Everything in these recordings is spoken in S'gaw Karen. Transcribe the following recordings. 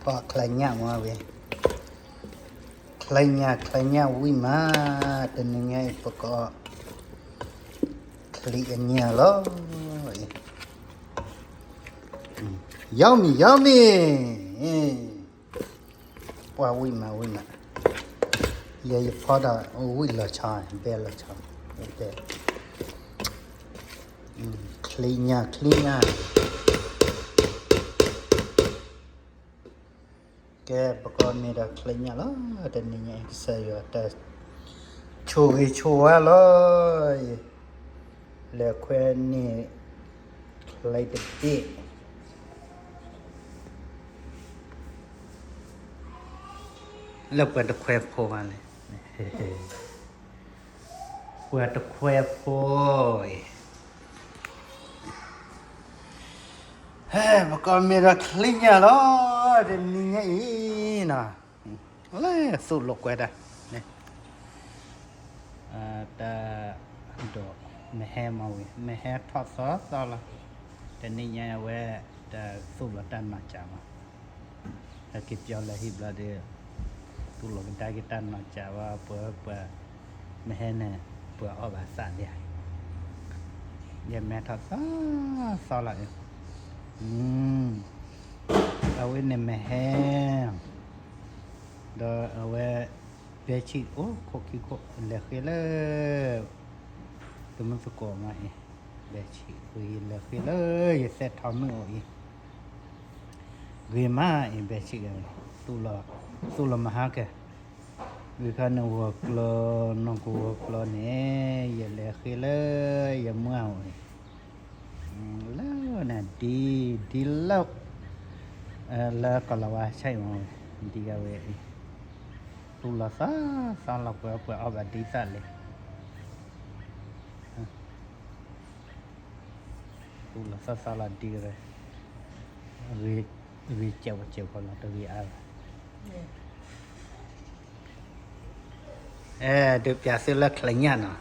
ပှၤချ့ညၣ်မ့ၢ်ဝဲ, ချ့ညၣ် ချ့ညၣ်ဝံၣ်မး, တနံၤညါအံၤပကအီၣ် ချ့အညၣ်လီၤ. Yummy, yummy. ပှၤဝံၣ်မး ဝံၣ်မး, ယဲယဖီဒီးဝံၣ်လီၤဆီ, ဘဲလီၤဆီ, ဘဲ, ချ့ညၣ် ချ့ညၣ် ကဲ ပကီၢ်မ့ၢ်ဒီးချ့ညၣ်လီၤ. တနံၤညါအံၤ ကစၢ်ယွၤတၢ်ဆိၣ်ဂ့ၤဆိၣ်ဝါလီၤ. လဲၤခွဲန့ၢ်ချ့တဘ့ၣ် လၢပှၤတခွဲဖိဘၣ်လဲၣ်, ပှၤတခွဲဖိအံၤ, ဟဲ ပကီၢ်မ့ၢ်ဒီးချ့ညၣ်လီၤ. တနံၤညါအံၤနီၤ, လၢသူၣ်လီၤကွဲတၢ်, တၢ်ဒိး မဟဲမၤဝံၤ မဟဲထီၣ်သီသီလီၤ. တနံၤညါအဝဲ တၢ်သူၣ်လီၤတၢ်နီၢ်ကၢ်မး ဟဲက့ၤပၠီလၢဟံၣ်ဘျီဒီး သူၣ်လီၤကဒါက့ၤတၢ်နီၢ်ကၢ်ဝဲ ပှၤပှၤ မဟဲန့ၣ် ပှၤအီၣ်ဘၣ်သးဒ်ဧါ, ယမ့ၢ်ထီၣ်သီသီလီၤ, အဝဲန့ၣ်မဟဲ ဒီးအဝဲ ဘဲဆံးအိၣ်ခိၣ်ခံခိၣ် လဲၤဃ့လၢ သမုသကိးမးအံၤ, ဘဲဆံးဝံၤ လဲၤဃ့လၢယသဲၣ်ထီမုၣ်အိၣ်အံၤ, ဂ့ၤမးအံၤ ဘဲဆံးဂ့ၤ, သူၣ်လီၤမဟါကဲ, ဝံၤခါန့ၣ် ဂီၤကျိၤ နီၢ်ကဝီၤကျိၤန့ၣ် ယလဲၤဃ့လၢယမုၢ်အိၣ်အံၤ, လၢန့ၣ် ဒ် ဒ်လၢ လၢကီၢ်လီၤဝါဆဲးအံၤမး, ဒ်အဝဲအံၤ သူၣ်လီၤသီသီလီၤ ပှၤပှၤအီၣ်ဘၣ်ဒ်သၣ်လဲၣ်, သူၣ်လီၤသီသီလီၤဒ်ဝဲ, ဂ့ၤစဲးဝဲစဲးဖီလီၤ တဂ့ၤအါဘၣ်. အဲ ဒုးပျးသုလၢချ့ညၣ်နီၤ,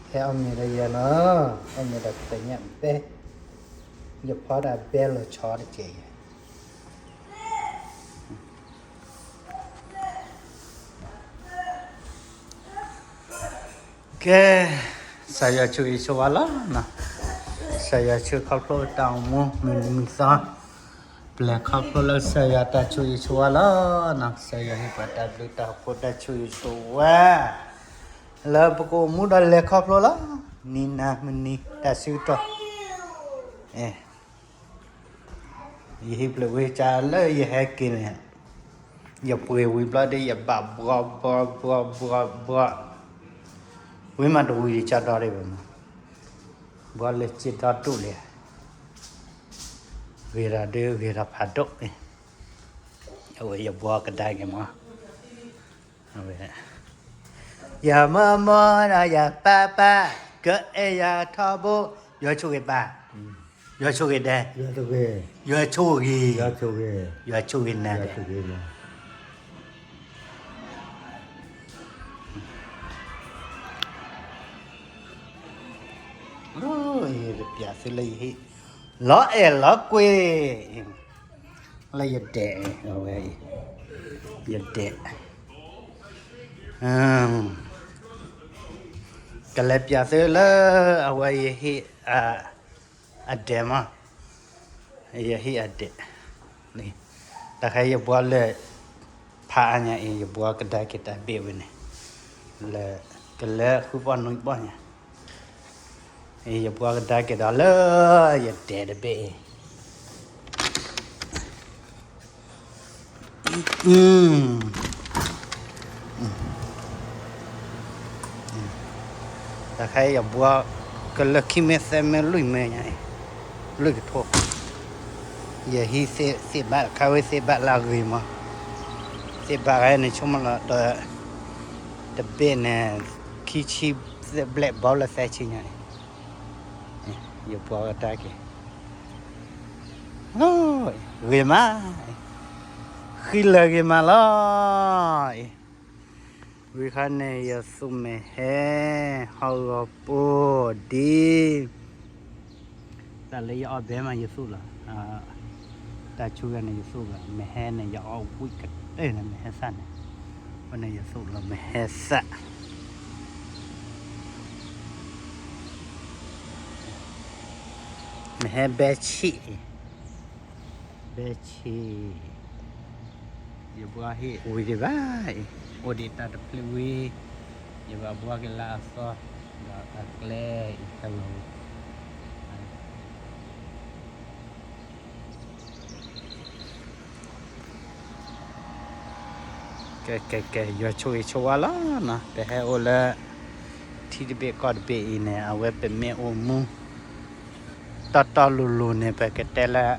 ဟဲအီၣ်မ့ၤဒီးယဲလီၤ, အီၣ်မ့ၤဒီးချ့ညၣ်ဘဲ, ယဖီဒၣ်ဘဲလီၤဆီတက့ၢ်ယဲ. ကဲ, ကစၢ်ယွၤဆိၣ်ဂ့ၤဆိၣ်ဝါလီၤ, ကစၢ်ယွၤဆိၣ်ဂ့ၤခီဖျိတၢ်အိၣ်မူမုၢ်နံၤမုၢ်သီ, ပလဲၤခီဖျိလၢကစၢ်ယွၤတၢ်ဆိၣ်ဂ့ၤဆိၣ်ဝါလီၤ, ကစၢ်ယွၤဟ့ၣ်ပှၤတၢ်ဘျုးတၢ်ဖှိၣ်တၢ်ဆိၣ်ဂ့ၤဆိၣ်ဝါ လၢပကအိၣ်မူဒီးလဲၤခီဖျိလီၤ, နံၤနၤမုၢ်နံၤတၢ်ဆၢကတီၢ်, ယဟံးဖျၢၣ်ဝံၤကလၢယဟဲက့ၤန့ၣ်, ယပှ့ၤဝံၤဘျီဒီး ယဘၣ်ဘှီဘှီဘှီဘှီဘှီ, ဝံၤမးတဝံၤယကဒီးဒံးဘၣ်မး, ဘှီလၢစ့ဒီဒူၣ်လံ, ဂ့ၤဒီးဒုးဂ့ၤဒီးဖးဒိၣ်, အဝဲယဘှီကဒါက့ၤမး, အဝဲ ယမၢမၢဒီးယပၢ်ပၢ်, ကအဲၣ်ယၤထီဘိ, ယွၤဆိၣ်ဂ့ၤပၢ်, ယွၤဆိၣ်ဂ့ၤဒဲ, ယွၤဆိၣ်ဂ့ၤ, ယွၤဆိၣ်ဂ့ၤနၤဒဲး, ယပျးသုလၢယဟံၣ်, လီၤအဲၣ်လီၤကွံ, လၢယဒဲး, အဝဲ, ယဒဲး, ကလဲၤပျးသုလၢ အဝဲယဟံၣ် အဒဲးမး, ယဟံၣ်အဒဲး, တၢ်ခါယဘှီလၢ ဖးအါညါအံၤ ယဘှီကဒါက့ၤတၢ်ဘ့ၣ်ဝဲန့ၣ်, လၢ ကလၢဃုပီၢ်နွံပီၢ်ညါ, ယဘှီကဒါက့ၤဒီးလၢ ယဒဲးတဘ့ၣ်အံၤ တၢ်ခါအံၤယဘှီ ကလၢခံမ့ၢ်သၢမ့ၢ်လွံၢ်မ့ၢ်ညါအံၤ, လွံၢ်ကထိ, ယဟံးသ့ၣ်ဘၣ် ခါဝဲသ့ၣ်ဘၣ်လၢအဂ့ၤမး, သ့ၣ်ဘၣ်ဂၤန့ၣ် ဆိကမိၣ်လီၤဒီး တဘ့ၣ်န့ၣ် ခံဆံဘျဲၣ်ဘီလၢသၢဆံညါအံၤ, ယဘှီကဒါက့ၤ ဂ့ၤမး, ဃံလၤဂ့ၤမးလီၤအံၤ, ဝံၤခါန့ၣ် ယသူၣ်မ့ၢ်ဟဲ ဟီၣ်ဂီၤပိၢ်ဒ် တၢ်လၢယအီၣ်ဘဲမးယသူၣ်လီၤ, တၢ်ဆူၣ်ဂၤန့ၣ်ယသိၣ်ဘၣ်, မ့ၢ်ဟဲန့ၣ် ယအီၣ်ဝံၣ်ကတၢၢ်န့ၣ် မ့ၢ်ဟဲသၣ်န့ၣ်, အဃိန့ၣ်ယသိၣ်လီၤ မ့ၢ်ဟဲသၣ်, မ့ၢ်ဟဲဘဲဆံၣ်, ဘဲဆံၣ်, ယဘှါဟ့ၣ်ဝံၤဒံးဘၣ်အံၤ, အိၣ်ဒံးတၢ်တဖျၢၣ်ဝံၤ, ယဘၣ်ဘှါက့ၤလၢအသီ, ဒီးအကျဲအံၤဟဲလီၤဝံၤ ကဲ ကဲ ကဲ ယွၤဆိၣ်ဂ့ၤဆိၣ်ဝါလီၤနီၤ, ပဟဲအိၣ်လၢ ထံတဘ့ၣ်ကီၢ်တဘ့ၣ်အံၤန့ၣ် အဝဲပမ့ၢ်အိၣ်မူ တီတီလိၤလိၤန့ၣ် ပကတဲလၢ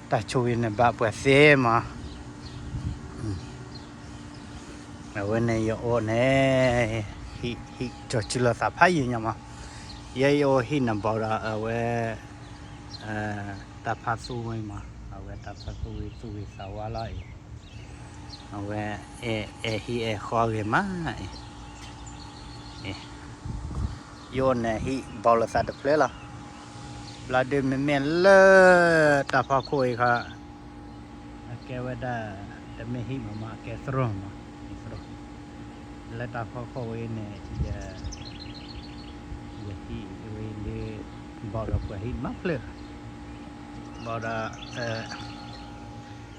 တၢ်ဆိၣ်ဂ့ၤန့ၣ်ဘၣ်ပှၤသ့မး, အဝဲန့ၣ်ယအိၣ်န့ၣ် ဟံၣ် ဟံၣ်ကၠီၤစုလိာ်သးဖးယံာ်ညါမး, ယဲယအိၣ်ဟံၣ်န့ၣ်ဘၣ်ဒီးအဝဲ တၢ်ဖးသူဝံၤမး, အဝဲတၢ်ဖးသူဝံၤသူၣ်ဂ့ၤသးဝါလီၤအံၤ, အဝဲ အဲၣ်ဟံၣ်အဲၣ်ဃီဂ့ၤမးအံၤ, ယအိၣ်န့ၣ်ဟံၣ်ဘၣ်လိာ်သးတဖျၢၣ်လီၤ, ဘျီဒုးမ့မ့ၢ်လၢ တၢ်ဖီခိၣ်အံၤခီ အကဲဝဲဒၣ် တမ့ၢ်ဟံၣ်မးမး အကဲသရိာ်မး, သရိာ်, လၢတၢ်ဖီခိၣ်ဝဲန့ၣ် ယ ယဟံၣ်ဝဲလၢ ဘၣ်ဒီးပှၤဟံၣ်မးဖျၢၣ်, ဘၣ်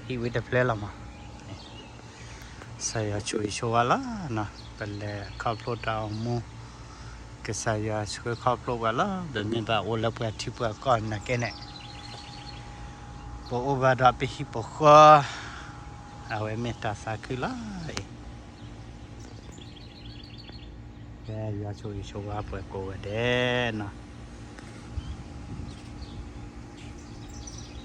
ဒီး ဟံၣ်ဝဲတဖျၢၣ်လီၤမး, ကစၢ်ယွၤဆိၣ်ဂ့ၤဆိၣ်ဝါလီၤနီၤ, ပလဲၤခီဖျိတၢ်အိၣ်မူ ကစၢ်ယွၤဆှၢခီဖျိပှၤလီၤ, ပမ့ၢ်ဘၣ်အိၣ်လၢပှၤထံပှၤကီၢ်နာ်က့န့ၣ် ပအိၣ်ဘၣ်ဒီးပဟံၣ်ပဃီ, အဝဲမ့ၢ်တၢ်သးခုလီၤအံၤ, ကဲယွၤဆိၣ်ဂ့ၤဆိၣ်ဝါပှၤကိးဂၤဒဲးနီၤ,